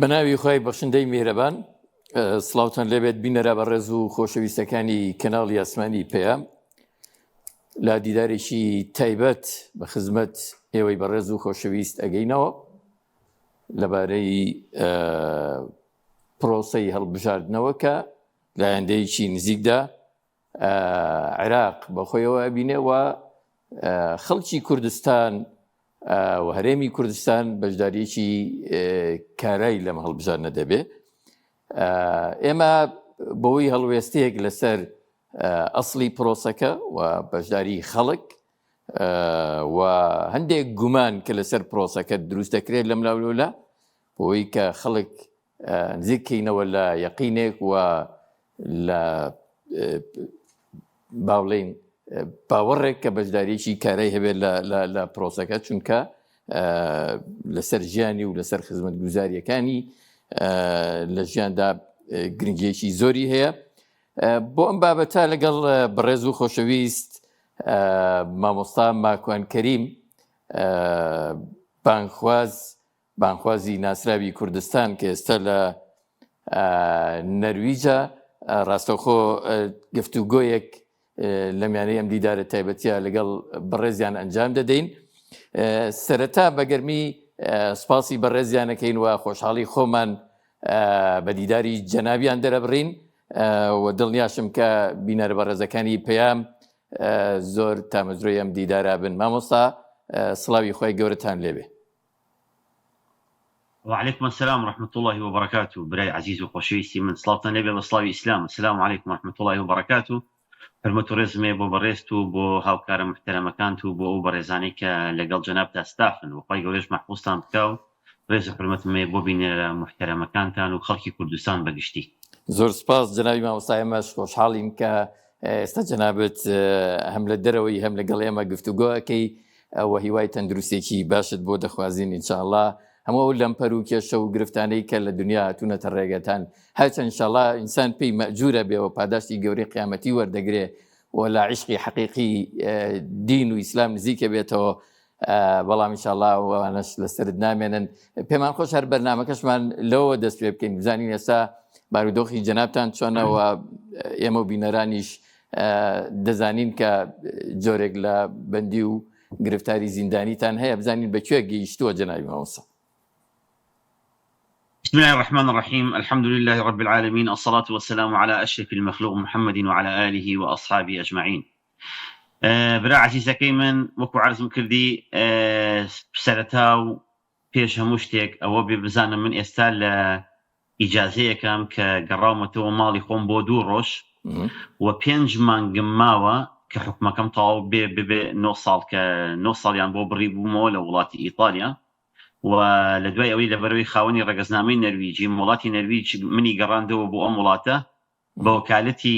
بەناوی خوای بەخشندەی میهرەبان سڵاوتان لێبێت بینەرە بەڕێز و خۆشەویستەکانی کەناڵی ئاسمانی پەیام لە دیدارێکی تایبەت بە خزمەت ئێوەی بەڕێز و خۆشەویست ئەگەینەوە لەبارەی پرۆسەی هەڵبژاردنەوە کە لایەندەیەکی نزیکدا عێراق بەخۆیەوە ئەبینێ و خەڵکی کوردستان و هەرێمی کوردستان بەشداریەکی کارای لەم هەڵبژاردنە دەبێ. ئێمە بەوەی هەڵوێستەیەک لەسەر ئەسڵی پرۆسەکە و بەشداری خەڵک و هەندێک گومان کە لەسەر پرۆسەکە دروست دەکرێت لەم لاولولا بۆی کە خەڵک نزیک کەینەوە لە یەقینێک و لە با بڵێین باوەڕێک کە بەشداریی کارای هەبێت لە پرۆسەکە چونکە لەسەر ژیانی و لەسەر خزمەتگوزاریەکانی لە ژیاندا گرنگیەکی زۆری هەیە بۆ ئەم بابەتە لەگەڵ بەڕێز و خۆشەویست مامۆستا ماکوان کەریم بانخواز بانگخوازی ناسراوی کوردستان کە ئێستا لە نەرویجە ڕاستەوخۆ گفتوگۆیەک لە میانەی ئەم دیدارە تایبەتیە لەگەڵ بەڕێزیان ئەنجام دەدەین سەرەتا بەگەرمی سپاسی بەڕێزیانەکەین و خۆشحاڵی خۆمان بە دیداری جەنابیان دەرەبڕین و دڵنیاشم کە بینەرە بەڕێزەکانی پەیام زۆر تامەزرۆی ئەم دیدارە بن مامۆستا سڵاوی خۆی گەورەتان لێبێ وعلیکم السلام ورحمة اللە وبرکاته برای عەزیز و خۆشەویستی من سڵاوتان لێبێ بە سڵاوی ئیسلام السلام علیکم ورحمة اللە وبرکاته حورمەت و ڕێزم هەیە بۆ بەڕێزت و بۆ هاوکارە موحتەرەمەکانت و بۆ ئەو بەڕێزانەی کە لەگەڵ جەنابتا ستافن و خوای گەورەش مەحفوزتان بکا و ڕێز و حورمەتم هەیە بۆ بینەرە موحتەرەمەکانتان و خەڵکی کوردستان بە گشتی. زۆر سپاس جەنابی مامۆستا ئێمەش خۆشحاڵین کە ئێستا جەنابت هەم لە دەرەوەی هەم لەگەڵ ئێمە گفتوگۆ ئەکەی وە هیوای تەندروستێکی باشت بۆ دەخوازین ان شاء اللە هەموو ئەو لەمپەر و کێشە و گرفتانەی کە لە دنیا هاتوونەتە ڕێگەتان هەرچەند ان شاء اللە ئینسان پێی مەئجورە بێ و پاداشتی گەورەی قیامەتی وەردەگرێ و لە عیشقی حەقیقی دین و ئیسلام نزیکە بێتەوە بەڵام ان شاء اللە ئەوانەش لەسەرت نامێنن پێمان خۆش هەر بەرنمەکەشمان لەوە دەست پێ بکەین بزانین ئێستا بارودۆخی جەنابتان چۆنەوە ئێمە و بینەرانیش دەزانین کە جۆرێک لە بەندی و گرفتاری زیندانیتان هەیە بزانین بە کوێ گەیشتووە جەنابی مامۆستا. بسم الله الرحمن الرحیم الحمد لله رب العالمین الصلاة والسلام على اشرف المخلوق محمد وعلى آله وأصحابه اجمعین برا عزیزەکەی من وەکو عەرزم کردی سەرەتا و پێش هەموو شتێک ئەوە بێ بزانم من ئێستا لە ئیجازەیەکەم کە گەڕاومەتەوە ماڵی خۆم بۆ دوو ڕۆژ و پێنج مانگم ماوە کە حوکمەکەم تەواو بێ ببێ نۆ ساڵ کە نۆ ساڵیان بۆ بڕی بوومەوە لە وڵاتی ئیتالیا و لە دوای ئەوەی لەبەرەوەی خاوەنی ڕەگەزنامەی نەرویجیم وڵاتی نەرویج منی گەڕاندەوە بۆ ئەم وڵاتە بە وەکالەتی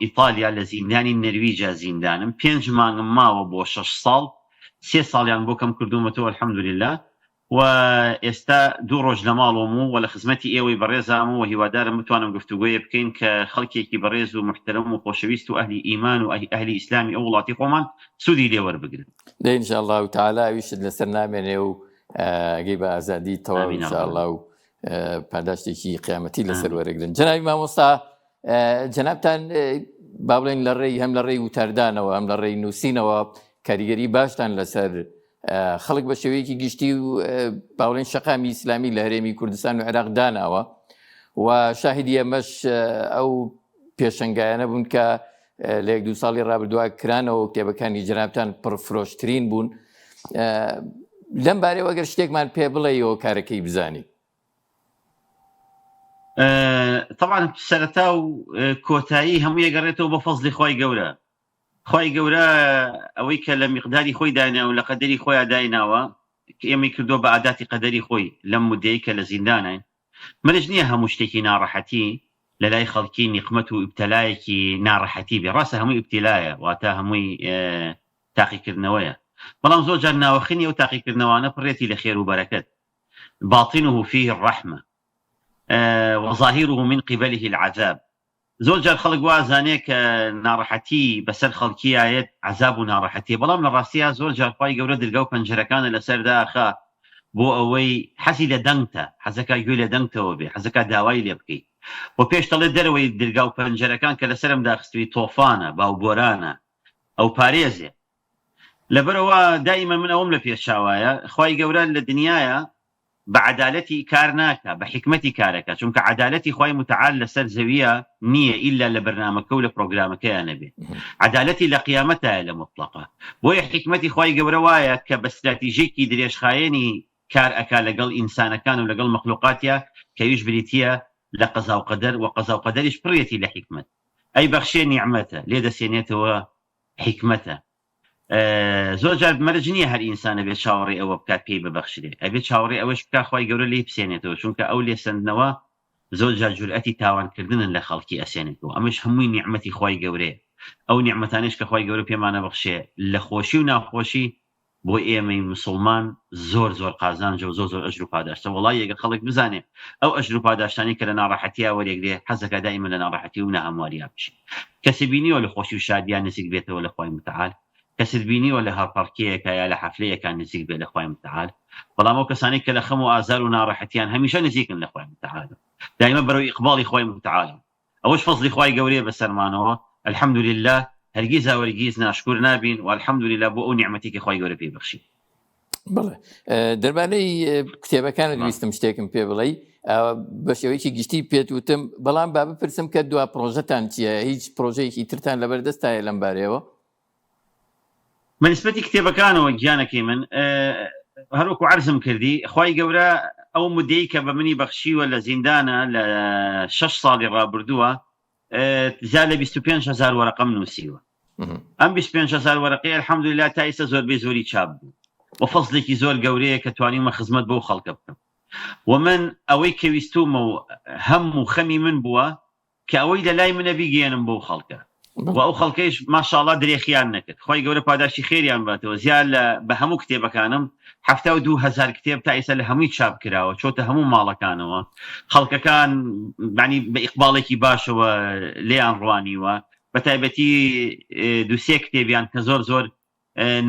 ئیتالیا لە زیندانی نەرویجا زیندانم پێنج مانگم ماوە بۆ شەش ساڵ سێ ساڵیان بۆ کەم کردوومەتەوە الحمدللە و ئێستا دوو ڕۆژ لە ماڵۆم و وە لە خزمەتی ئێوەی بەڕێزام و هیوادارم بتوانم گفتوگۆیە بکەین کە خەڵکێکی بەڕێز و موحتەرەم و خۆشەویست و ئەهلی ئیمان و ئەهلی ئیسلامی ئەو وڵاتی خۆمان سوودی لێ وەربگرن. دەی ان شاء اللە تعالی ئەویشت لەسەر نامێنێ و ئەگەی بە ئازادی تەواو ان شاء اللە و پاداشتێکی قیامەتی لەسەر وەرەگرن جەنابی مامۆستا جەنابتان با بڵێن لە ڕێی هەم لە ڕێی وتاردانەوە هەم لە ڕێی نووسینەوە کاریگەری باشتان لەسەر خەڵک بە شێوەیەکی گشتی و با بڵێن شەقامی ئیسلامی لە هەرێمی کوردستان و عێراق داناوە و شاهدی ئەمەش ئەو پێشەنگایانە بوون کە لە یەک دوو ساڵی ڕابردووە کرانەوە کتێبەکانی جەنابتان پڕفرۆشترین بوون لەم بارەوە گەر شتێکمان پێ بڵێیەوە کارەکەی بزانی. طبعا سەرەتا و کۆتایی هەموو یەگەڕێتەوە بۆ فەزلی خوای گەورە خوای گەورە ئەوەی کە لە میقداری خۆی دانا و لە قەدەری خۆیان دایناوە کە ئێمەی کردووە بە ئاداتی قەدەری خۆی لەم مدەی کە لە زیندانین مەرج نییە هەموو شتێکی ناڕەحەتی لە لای خەڵکی نیقمەت و ئیبتەلایەکی ناڕەحەتی بێ ڕاستە هەمووی ئیبتیلایە واتە هەمووی تاقیکردنەوەیە بەڵام زۆر جار ناوەخنی ئەو تاقیکردنەوانە پڕێتی لە خێر و بەرەکەت باطنه فیه الرحمە وظاهره من قبله العذاب زۆر جار خەڵک وا ئەزانێ کە ناڕەحەتی بەسەر خەڵکیایەت عەزاب و ناڕەحەتیە بەڵام لە ڕاستیا زۆر جار خوای گەورە درگا و پەنجەرەکانە لەسەر داخا. بۆ ئەوەی حەزی لە دەنگتە، حەزەکا گوێی لە دەنگتەوە بێ، حەزەکا داوای لێ بکەی. و پێش دەڵێ دەرەوەی درگا و پەنجەرەکان کە لەسەرم داخستووی تۆفانە، باوبۆرانە، ئەوپارێزێ. لەبەرئەوە دائیمەن من ئەوەم لە پێش چاوایە، خوای گەورە لە دنیایە بە عەدالەتی کار ناکا، بە حیکمەتی کارەکا، چونکە عەدالەتی خوای متعال لەسەر زەویە نییە ئیلا لە بەرنامەکە و لە پرۆگرامەکەیا نەبێ، عەدالەتی لە قیامەتایە لە موتڵەقا، بۆیە حیکمەتی خوای گەورە وایە کە بە ستراتیژێکی درێژخایەنی کار ئەکا لەگەڵ ئینسانەکان و لەگەڵ مەخلوقاتیا کە ئەویش بریتییە لە قەزاو قەدەر، وە قەزاو قەدەریش پڕیەتی لە حیکمەت، ئەیبەخشێ نیعمەتە، لێ دەسێنێتەوە حیکمەتە. زۆر جار مەرج نییە هەر ئینسان ئەبێ چاوەڕێی ئەوە بکات پێی ببەخشرێ، ئەبێ چاوەڕێی ئەوەش بکات خوای گەورە لێی بسێنێتەوە، چونکە ئەو لێسەندنەوە زۆر جار جورئەتی تاوانکردنن لە خەڵکی ئەسێنێتەوە، ئەمەش هەمووی نیعمەتی خوای گەورەیە، ئەو نیعمەتانەیش کە خوای گەورە پێمان ئەبەخشێ لە خۆشی و ناخۆشی بۆ ئێمەی مسوڵمان زۆر زۆر قازانجە و زۆر زۆر ئەجر و پاداشتە، وەڵایی ئەگەر خەڵک بزانێ ئەو ئەجر و پاداشتانەی کە لە ناڕەحەتیا وەریەگرێ حەزەکا دائیمەن لە ناڕەحەتی و ناهەمواریا بژی. کەست بینیوە لە خۆشی و شادیا نزیک بێتەوە لە خوای متعال؟ کەست بینیوە لە هەڵپەڕکێیەکا یا لە حەفلەیەکا نزیک بێ لە خوای متعال؟ بەڵام ئەو کەسانەی کە لە خەم و ئازار و ناڕەحەتیان هەمیشە نزیکن لە خوای متعال و دایمە بەرەو ئیقباڵی خوای متعالن. ئەوەش فەزڵی خوای گەورەیە بەسەرمانەوە الحمدللە هەرگیز هەرگیز ناشکور نابین و الحمدللە بۆ ئەو نیعمەتی کە خوای گەورە پێی بەخشین. بەڵێ دەربارەی کتێبەکانت ویستم شتێکم پێ بڵێ بە شێوەیەکی گشتی پێت وتم بەڵام با بپرسم کە دوا پرۆژەتان چییە هیچ پرۆژەیەکی ترتان لەبەردەستایە لەم بارەیەوە؟ بە نسبەتی کتێبەکانەوە گیانەکەی من هەروەکو عەرزم کردی خوای گەورە ئەو مدەی کە بە منی بەخشیوە لە زیندانە لە شەش ساڵی ڕابردووە زیاد لە 25 هزار وەرەقەم نووسیوە ئەم 25 هزار وەرەقەی الحمدلله تا ئیستا زۆربەی زۆری چاپ بوو و فەزلێکی زۆر گەورەیە کە توانیومە خزمەت بەو خەڵکە بکەم و من ئەوەی کە ویستومە و هەم و خەمی من بووە کە ئەوەی لە لای منە بیگەیەنم بەو خەڵکە و ئەو خەڵکەیش ماشاءاللە درێخیان نەکرد خوای گەورە پاداشتی خێریان باتەوە زیاد لە بە هەموو کتێبەکانم 72 هەزار کتێب تا ئێستا لە هەمووی چاپ کراوە چۆتە هەموو ماڵەکانەوە خەڵکەکان معنی بە ئیقباڵێکی باشەوە لێیان ڕوانیوە بە تایبەتی دووسێ کتێبیان کە زۆر زۆر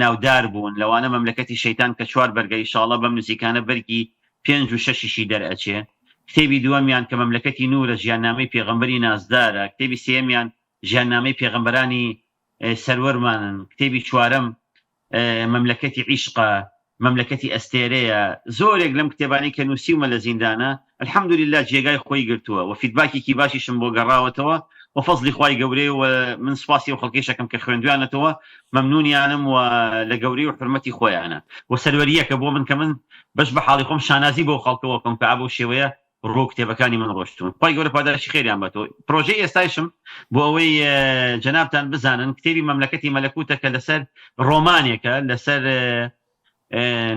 ناودار بوون، لەوانە مەملەکەتی شەیتان کە چوار بەرگە ئیشاڵڵا بەم نزیکانە بەرگی پێنج و شەشیشی دەرئەچێ، کتێبی دووەمیان کە مەملەکەتی نوورە ژیاننامەی پێغەمبەری نازدارە، کتێبی سێیەمیان ژیاننامەی پێغەمبەرانی سەروەرمانن، کتێبی چوارەم مەملەکەتی عیشقە، مەملەکەتی ئەستێرەیە، زۆرێک لەم کتێبانەی کە نووسیومە لە زیندانا الحمدللە جێگای خۆی گرتووە و فیدباکێکی باشیشم بۆ گەڕاوەتەوە و فەزڵی خوای گەورەیە و من سوپاسی ئەو خەڵکەیش ئەکەم کە خوێندویانەتەوە مەمنونیانم و لە گەورەی و حورمەتی خۆیانە و سەروەرییەکە بۆ من کە من بەش بە حاڵی خۆم شانازی بەو خەڵکەوە بکەم کە ئا بەو شێوەیە ڕوو کتێبەکانی من ڕۆشتوون خوای گەورە پاداشتی خێریان باتەوە پرۆژەی ئێستایشم بۆ ئەوەی جەنابتان بزانن کتێبی مەملەکەتی مەلەکوتە کە لەسەر ڕۆمانێکە لەسەر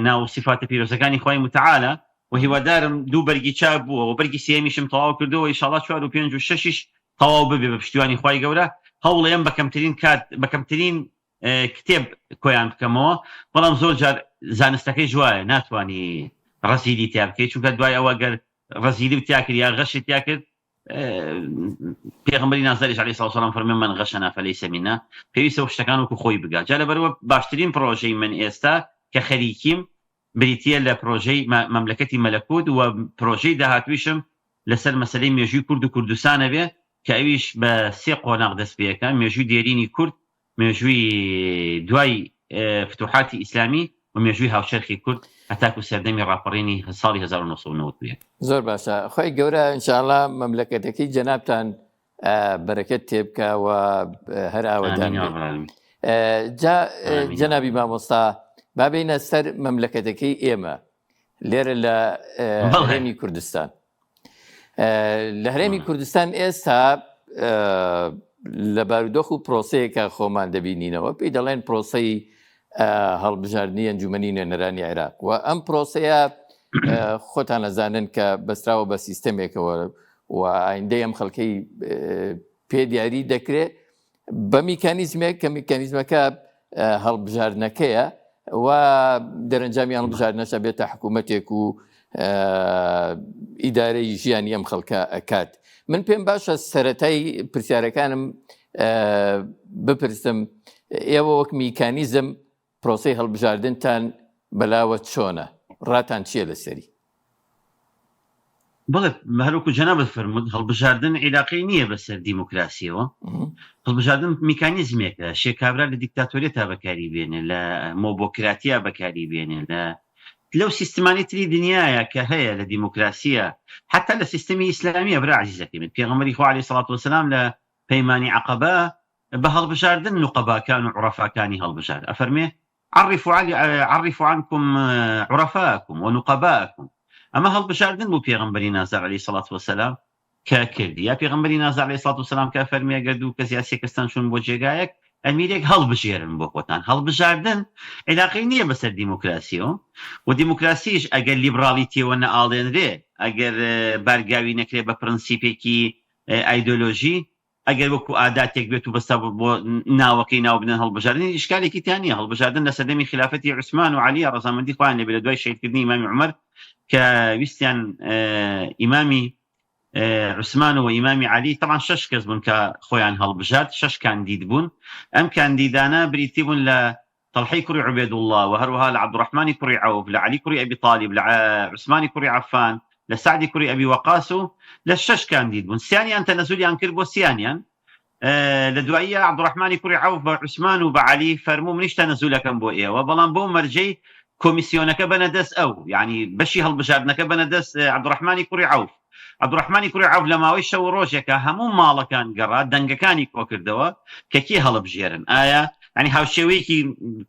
ناو و سیفاتە پیرۆزەکانی خوای متعالە و هیوادارم دوو بەرگی چاپ بووە و بەرگی سێمیشم تەواو کردەوە ئیشاڵا چوار و پێنج و شەشیش تەواو ببێ بە پشتیوانی خوای گەورە هەوڵێم بە کەمترین کات بە کەمترین کتێب کۆیان بکەمەوە بەڵام زۆر جار زانستەکەیش وایە ناتوانی ڕەزیلی تیا بکەیت چونکە دوای ئەوە گەر ڕەزیلی تیا کرد یا غەشی تیا کرد پێغەمبەری نازداریش علیه الصلاة والسلام فەرمی من غشنا فلیس منا پێویستە شتەکان وەکو خۆی بگا جا لەبەرەوە باشترین پرۆژەی من ئێستا کە خەریکیم بریتییە لە پرۆژەی مەملەکەتی مەلەکوت و پرۆژەی داهاتوویشم لەسەر مەسەلەی مێژووی کورد و کوردستانە بێ کە ئەویش بە سێ قۆناغ دەست پێکا، مێژووی دێرینی کورد، مێژووی دوای فتوحاتی ئیسلامی و مێژووی هاوچەرخی کورد هەتاکوو سەردەمی ڕاپەڕینی ساڵی 1991. زۆر باشە خوای گەورە ان شاء اللە مەملەکەتەکەی جەنابتان بەرەکەت تێبکا و هەر ئاوەدان بێت. جا جەنابی مامۆستا با بێینە سەر مەملەکەتەکەی ئێمە لێرە لە هەرێمی کوردستان لە هەرێمی کوردستان ئێستا لە بارودۆخ و پرۆسەیەکە خۆمان دەبینینەوە پێی دەڵێن پرۆسەی هەڵبژاردنی ئەنجومەنی نوێنەرانی عێراق و ئەم پرۆسەیە خۆتان ئەزانن کە بەستراوە بە سیستەمێکەوە و ئایندەی ئەم خەڵکەی پێ دیاری دەکرێت بە میکانیزمێک کە میکانیزمەکە هەڵبژاردنەکەیە و دەرەنجامی هەڵبژاردنەشە بێتە حکوومەتێک و ئیدارەی ژیانی ئەم خەڵکە ئەکات من پێم باشە سەتای پرسیارەکانم بپرسم ئێوە وەک میکانیزم پرۆسەی هەڵبژاردنتان بەلاوە چۆنە؟ ڕاتان چییە لەسەری؟ بەڵێ هەروەکو جەنابت فەرمووت هەڵبژاردن عیلاقەی نییە بەسەر دیموکراسیەوە هەڵبژاردن میکانیزمێکە شێ کابرا لە دیکتاتۆریەتا بەکاری بێنێ لە مۆبۆکراتیا بەکاری بێنێ لە لەو سیستمانی تری دنیاە کە هەیە لە دیموکراسیە حتا لە سیستمی ئیسلامیە برا عزیزەکەی من پێغەمبەری خوا علیه الصلاة والسلام لە پەیمانی عەقەبە بە هەڵبژاردن نوقەباکان و عوڕەفاکانی هەڵبژارد ئەفەرمێ عرفوا علی عرفوا عنکم عرفاءکم و نقباءکم ئەمە هەڵبژاردن بوو پێغەمبەری نازدار علیه الصلاة والسلام کە کردی یا پێغەمبەری نازدار علیه الصلاة والسلام کە فەرمی ئەگەر دوو کەس یا سێ کەستان چوون بۆ جێگایەک ئەمیرێک هەڵبژێرن بۆ خۆتان هەڵبژاردن عیلاقەی نییە بەسەر دیموکراسیەوە و دیموکراسیش ئەگەر لیبراڵی تێوە نەئاڵێنرێ ئەگەر بارگاوی نەکرێ بە پرەنسیپێکی ئایدۆلۆژی ئەگەر وەکو ئاداتێک بێت و بەستا بۆ ناوەکەی ناو بنێن هەڵبژاردن هیچ ئیشکالێکی تیا نییە هەڵبژاردن لە سەردەمی خلافەتی عوسمان و عەلیە ڕەزامەندی خۆیان لێبێ لە دوای شەهیدکردنی ئیمامی عومەر کە ویستیان ئیمامی عوسمان و ئیمامی عەلی تەبعەن شەش کەس بوون کە خۆیان هەڵبژارد شەش کاندید بوون ئەم کاندیدانە بریتی بوون لە تەڵحەی کوڕی عوبێدوڵڵا و هەروەها لە عەبدوڕەحمانی کوڕی عەوف، لە عەلی کوڕی ئەبی تالیب، لە عوسمانی کوڕی عەففان، لە سەعدی کوڕی ئەبی وەقاس و لە شەش کاندید بوون. سیانیان تەنەزولیان کرد بۆ سیانیان. لە دواییە عەبدوڕەحمانی کوڕی عەوف بە عوسمان و بە عەلی فەرموو منیش تەنەزولەکەم بۆ ئێوە، بەڵام بەو مەرجەی کۆمیسیۆنەکە بەنە دەست ئەو، یانی بەشی هەڵبژاردنەکە بەنە دەست عەبدوڕەحمانی کوڕی عەوف. عەبدوڕەحمانی کوڕی عەوف لە ماوەی شەو و ڕۆژێکا هەموو ماڵەکان گەڕا، دەنگەکانی کۆکردەوە کە کێ هەڵبژێرن. ئایا یانی هاوشێوەیەکی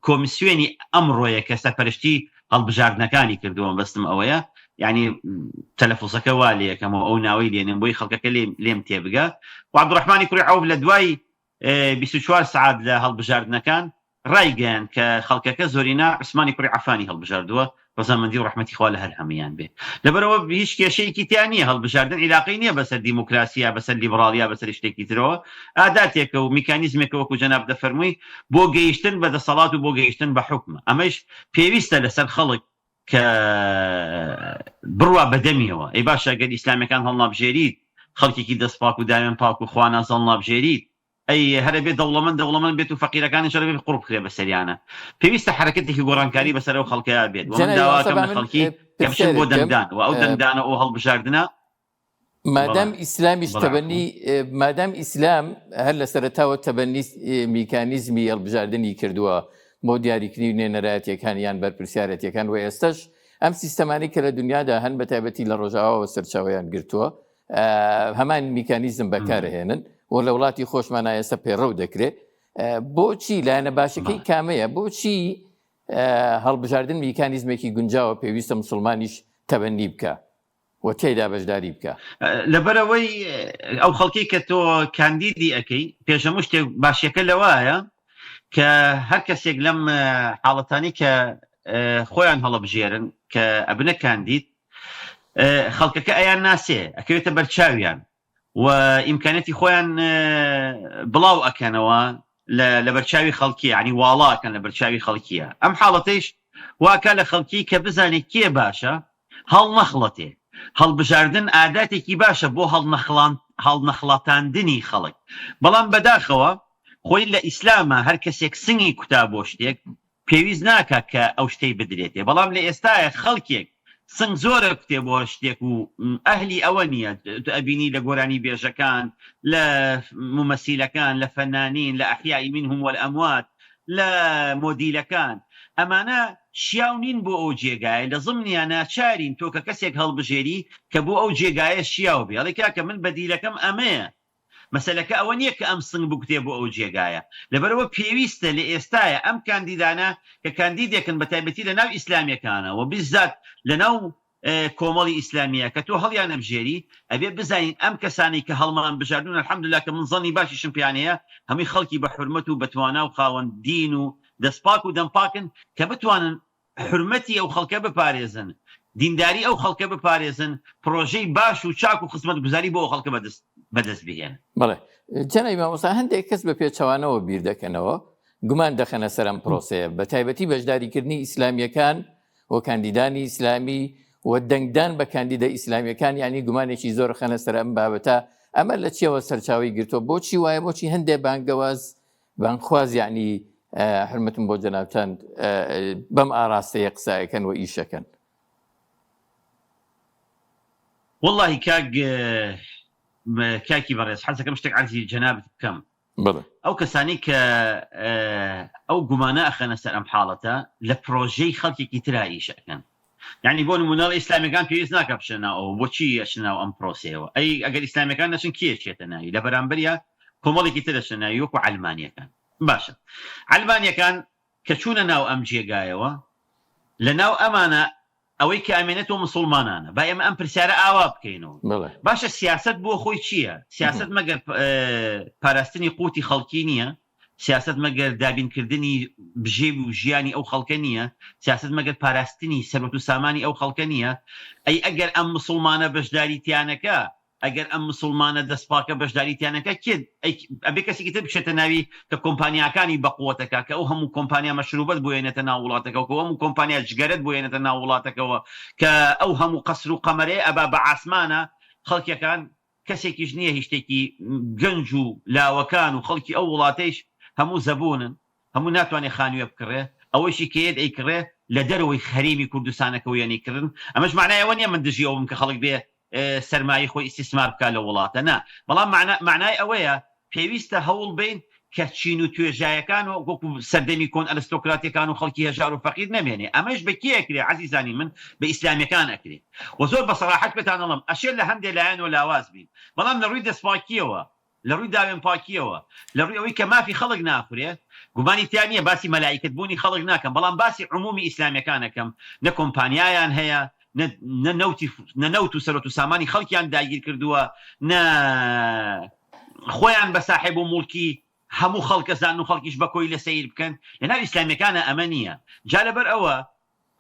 کۆمیسیۆنی ئەمڕۆیە کە سەرپەرشتی هەڵبژاردنەکانی کردووە، مەبەستم ئەوەیە یانی تەلەفوزەکە وا لێکەمەوە ئەو ناوەی لێنێم بۆی خەڵکەکە لێم تێبگا. و عەبدوڕەحمانی کوڕی عەوف لە دوای 24 سەعات لە هەڵبژاردنەکان ڕایگەیاند کە خەڵکەکە زۆرینە عوسمانی کوڕی عەفانی هەڵبژاردووە، ڕەزامەندی و ڕەحمەتی خوا لە هەر هەموویان بێ. لەبەرئەوە هیچ کێشەیەکی تیا نییە، هەڵبژاردن عیلاقەی نییە بەسەر دیموکراسی یا بەسەر لیبڕاڵی یا بەسەر شتێکی ترەوە، ئاداتێکە و میکانیزمێکە وەکو جەنابت دەفەرمووی بۆ گەیشتن بە دەسەڵات و بۆ گەیشتن بە حوکمە، ئەمەیش پێویستە لەسەر خەڵک کە بڕوا بە دەمیەوە. ئەی باشە گەر ئیسلامیەکان هەڵنابژێریت، خەڵکێکی دەست پاک و داوێن پاک و خواناس هەڵنابژێریت، ئەی هەر ئەبێ دەوڵەمەند دەوڵەمەند بێت و فەقیرەکانیش هەر ئەبێ قوڕ بخرێ بەسەریانە. پێویستە حەرەکەتێکی گۆڕانکاری بەسەر ئەو خەڵکەیا بێت و من جەنابی مامۆستا داواکەم با لە من خەڵکی کە بچن بۆ پرسیارێک بکەم دەنگدان و ئەو دەنگدانە و ئەو هەڵبژاردنە مادام بەڵێ ئیسلامیش بەڵێ عەفوو. تەبەنی مادام ئیسلام هەر لە سەرەتاوە تەبەنی میکانیزمی هەڵبژاردنی کردووە بۆ دیاریکردنی نوێنەرایەتیەکان یان بەرپرسیارەتیەکان و ئێستەش ئەم سیستەمانەی کە لە دنیادا هەن بە تایبەتی لە ڕۆژئاواوە سەرچاوەیان گرتووە هەمان میکانیزم بەکارهێنن و لە وڵاتی خۆشمان ئێستا پەیڕەو دەکرێت بۆچی لایەنە باشەکەی کامەیە بۆچی هەڵبژاردن میکانیزمێکی گونجاوە پێویستە مسلمانیش تەبەنی بکە و تێدا بەشداری بکە لەبەرەوەی ئەو خەڵکی کە تۆ کاندیدی ئەەکەی پێش هەموو شتێک باشیەکە لەوایە کە هەر کەسێک لەم حاڵەتانی کە خۆیان هەڵەبژێرن کە ئەبنە کاندید خەڵکەکە ئەیان ناسێ ئەکەوێتە بەرچاویان و ئیمکانەتی خۆیان بڵاو ئەکەنەوە لە بەرچاوی خەڵکی ینی واڵاکەن لە بەرچاوی خەڵکیە ئەم حاڵەتەیش واکە لە خەڵکی کە بزانێت کێ باشە هەڵنەخڵەتێ هەڵبژاردن ئاداتێکی باشە بۆ هەڵنەخڵان هەڵنەخڵەتاندنی خەڵک بەڵام بەداخەوە خۆی لە ئیسلامە هەر کەسێک سنگی کوتا بۆ شتێک پێویست ناکا کە ئەو شتەی بدرێتێ بەڵام لە ئێستایە خەڵکێک سنگ زۆرە کوتێ بۆ شتێک و ئەهلی ئەوە نییە تو ئەبینی لە گۆرانی بێژەکان لە مومەسیلەکان لە فەنانین لە ئەحیائی منهم والاموات لە مۆدیلەکان ئەمانە شیاو نین بۆ ئەو جێگایە لە زمنیا ناچارین تۆ کە کەسێک هەڵبژێری کە بۆ ئەو جێگایە شیاو بێ ئەڵێ کاکە من بەدیلەکەم ئەمەیە مەسەلەکە ئەوە نییە کە ئەم سنگ بکوتێ بۆ ئەو جێگایە، لەبەرئەوە پێویستە لە ئێستایا ئەم کاندیدانە کە کاندیدێکن بە تایبەتی لە ناو ئیسلامیەکانە و بیزات لە ناو کۆمەڵی ئیسلامیە کە تۆ هەڵیانەبژێری ئەبێ بزانین ئەم کەسانەی کە هەڵمان بژاردوون الحمدللە کە من زەنی باشیشم پێیان هەیە هەمووی خەڵکی بە حورمەت و بە توانا و خاوەن دین و دەست پاک و دەم پاکن کە بتوانن حورمەتی ئەو خەڵکە بپارێزن، دینداری ئەو خەڵکە بپارێزن، پڕۆژەی باش و چاک و خزمەتگوزاری بۆ ئەو خەڵکە بەدەست بهێنن. بەڵێ جەنابی مامۆستا، هەندێک کەس بە پێچەوانەوە بیر دەکەنەوە، گومان دەخەنە سەر ئەم پرۆسەیە، بە تایبەتی بەشداریکردنی ئیسلامییەکان و کاندیدانی ئیسلامی و دەنگدان بە کاندیدە ئیسلامییەکان، یانی گومانێکی زۆر خەنە سەر ئەم بابەتە، ئەمە لە چیەوە سەرچاوەی گرتووە؟ بۆچی وایە؟ بۆچی هەندێک بانگەواز بانگخواز یەعنی حورمەتم بۆ جەنابتان بەم ئاراستەیە قسەکەن و ئیشەکەن؟ وەڵاهی کاک کاکی بەڕێز حەزەکەم شتێک عەرزی جەنابت بکەم. بەڵێ. ئەو کەسانەی کە ئەو گومانە ئەخەنە سەر ئەم حاڵەتە لە پرۆژەی خەڵکێکی ترا ئیش ئەکەن. یانی بۆ نموونە ئەڵێ ئیسلامیەکان پێویست ناکا بچنە ناو ئەوە بۆچی ئەچنە ناو ئەم پرۆسەیەوە؟ ئەی ئەگەر ئیسلامیەکان نەچن کێ ئەچێتە ناوی؟ لە بەرامبەریا کۆمەڵێکی تر ئەچنە ناوی وەکو عەلمانیەکان. باشە عەلمانیەکان کە چوونە ناو ئەم جێگایەوە لە ناو ئەمانە ئەوەی کە ئەمێنێتەوە مسوڵمانانە. با ئێمە ئەم پرسیارە ئاوا بکەینەوە. بەڵێ. باشە سیاسەت بۆ خۆی چییە؟ سیاسەت مەگەر پاراستنی قوتی خەڵکی نییە؟ سیاسەت مەگەر دابینکردنی بژێوی و ژیانی ئەو خەڵکە نییە؟ سیاسەت مەگەر پاراستنی سەروەت و سامانی ئەو خەڵکە نییە؟ ئەی ئەگەر ئەم مسوڵمانە بەشداری تیا نەکا، ئەگەر ئەم مسوڵمانە دەست پاکە بەشداری تیا نەکا کێ ئەی ئەبێ کەسێکی تر بچێتە ناوی کە کۆمپانیاکانی بەقوەتەکا کە ئەو هەموو کۆمپانیا مەشروبەت بۆ یەنێتە ناو وڵاتەکەوە کە ئەو هەموو کۆمپانیا جگەرەت بۆ یەنێتە ناو وڵاتەکەوە کە ئەو هەموو قەسر و قەمەرەیە ئەبا بە عاسمانە خەڵکیەکان کەسێکیش نییە هیچ شتێکی گەنج و لاوەکان و خەڵکی ئەو وڵاتەیش هەموو زەبوونن هەموو ناتوانێ خانووێ بکڕێ، ئەوەیشی کە یەت ئەیکڕێ لە دەرەوەی هەرێمی کوردستانەکەوە یەنی کڕن، ئەمەش مەعنای ئەوە نییە من دژی ئەوە بم کە خەڵک بێ سەرمایەی خۆی ئیستیسمار بکا لەو وڵاتە، نا، بەڵام مەعنا مەعنای ئەوەیە پێویستە هەوڵ بەین کە چین و توێژایەکان وەکو سەردەمی کۆن ئەرستۆکراتیەکان و خەڵکی هەژار و فەقیر نەمێنێ، ئەمەش بە کێ ئەکرێ عەزیزانی من؟ بە ئیسلامیەکان ئەکرێ و زۆر بە سەراحەت پێتان ئەڵێم ئەشێ لە هەندێ لایەنەوە لاواز بین، بەڵام لە ڕووی دەستپاکییەوە لە ڕووی داوێن پاکییەوە، لە ڕووی ئەوەی کە مافی خەڵک ناخورێ، گومانی تیا نییە، باسی مەلائیکەت بوونی خەڵک ناکەم، بەڵام باسی عمومی ئیسلامیەکان ئەکەم، نە کۆمپانیایان هەیە، نە نە نەوتی نە نەوت و سەروەت و سامانی خەڵکیان داگیر کردووە، نە خۆیان بە ساحێب و موڵکی هەموو خەڵک ئەزانن و خەڵکیش بە کۆیلە سەیر بکەن، لە ناو ئیسلامیەکانا ئەمە نییە، جا لەبەر ئەوە